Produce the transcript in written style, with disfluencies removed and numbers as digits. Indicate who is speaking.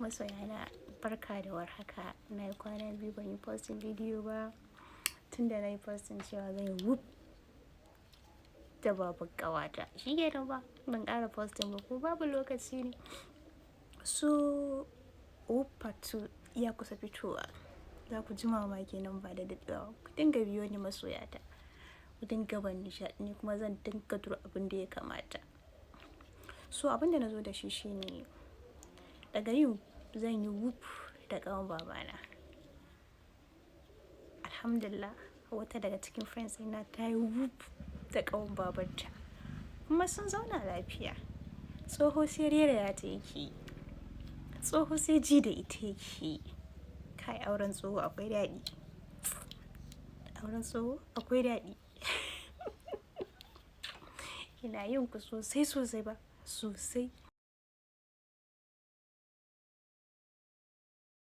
Speaker 1: Masoyana, barka da warhaka. Na yi kwana 2 ban yi posting bidiyo ba. Tunda na yi posting cewa zan yi whoop da baban ƙawata. Shi kenan ba, ban ƙara posting ba ko babu lokaci ne. So whoop part 2 ya kusa fitowa. Za ku ji mamaki nan ba da daɗewa. Ku dinga biyo ni, masoyata. Ku dinga ban nishaɗi, ni kuma zan dinga tura abin da ya kamata. So abin da na zo da shi shine daga yau zan yi whoop da ƙawan babana. Alhamdulillah, wata daga cikin friends ɗina ta yi whoop da ƙawan babanta. Kuma sun zauna lafiya. Tsoho sai rera ta yake. Tsoho sai ji da ita yake. Kai, auren tsoho akwai daɗi. Auren tsoho akwai daɗi. Ina yin ku sosai sosai ba sosai.